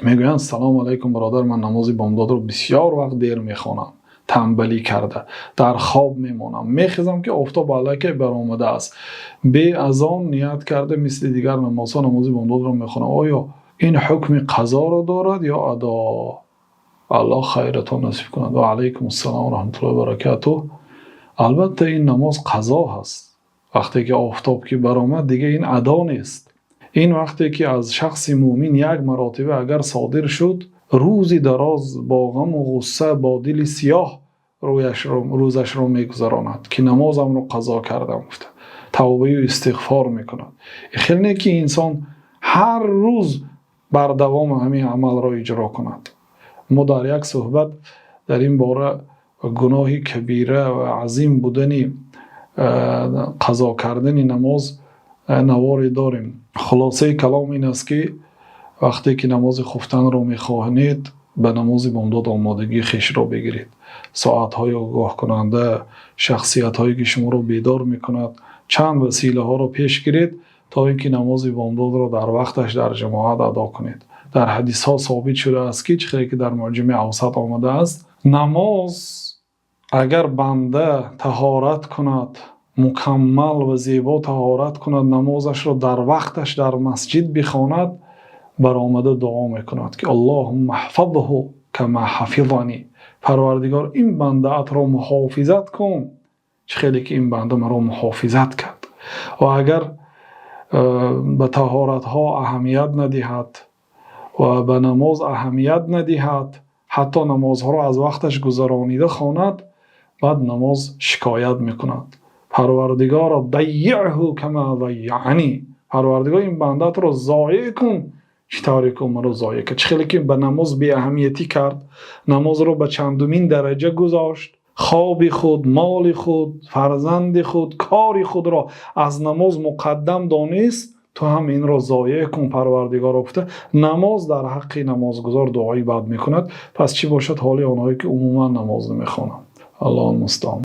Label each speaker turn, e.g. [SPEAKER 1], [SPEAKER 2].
[SPEAKER 1] Мегӯянд: «Салому алайкум, бародар, ман намози бомдодро бисёр вақт дер мехонам, танбалӣ карда дар хоб мемонам, мехезам, ки офтоб аллакай баромадааст. Бе азон ният карда, мисли дигар намозҳо намози бомдодро мехонам. Оё ин ҳукми қазоро дорад ё адо? Аллоҳ хайратон насиб кунад». Ва алайкум ассалом ва раҳматуллоҳи ва баракатуҳ. Албатта, ин намоз қазо ҳаст. Вақте ки офтоб ки баромад, дигар ин адо нест. Ин вақте ки аз шахси мӯъмин як маротиба агар содир шуд, рӯзи дароз бо ғаму ғусса, бо дили сиёҳ рӯяшро, рӯзашро мегузаронад, ки намозамро қазо кардам гуфта, тавбаю истиғфор мекунад. Хел не ки инсон ҳар рӯз бар давом ҳамин амалро иҷро кунад. Мо дар як суҳбат дар ин бора, гуноҳи кабира ва азим будани қазо кардани намоз, наворе дорем. Хулосаи калом ин аст, ки вақте ки намози хуфтанро мехонед, ба намози бомдод омодагии хешро бигиред. Соатҳои огоҳкунанда, шахсиятҳое ки шуморо бедор мекунад, чанд василаҳоро пеш гиред, то ин ки намози бомдодро дар вақташ дар ҷамоат адо кунед. Дар ҳадисҳо собит шудааст, ки чӣ хеле ки дар Муъҷами Авсат омадааст, намоз агар банда таҳорат кунад, мукаммал ва зебо таҳорат кунад, намозашро дар вақташ дар масҷид бихонад, баромада дуо мекунад, ки «Аллоҳумма ҳфазҳу кама ҳафизани», Парвардигор, ин бандаатро муҳофизат кун, чӣ хеле ки ин банда маро муҳофизат кард. Ва агар ба таҳоратҳо аҳамият надиҳад ва ба намоз аҳамият надиҳад, ҳатто намозҳоро аз вақташ гузаронида хонад, баъд намоз шикоят мекунад: «Парвардигоро, дайиъҳу кама дайяъани», Парвардигор, ин бандаатро зоеъ кун, чӣ тавре ки маро зоеъ кард. Чӣ хеле ки ба намоз беаҳамиятӣ кард, намозро ба чандумин дараҷа гузошт, хоби худ, моли худ, фарзанди худ, кори худро аз намоз муқаддам донист, ту ҳам инро зоеъ кун, Парвардигоро, гуфта, намоз дар ҳаққи намозгузор дуои бад мекунад. Пас чӣ бошад ҳоли онҳое ки умуман намоз намехонанд? Аллоҳу мустаъон.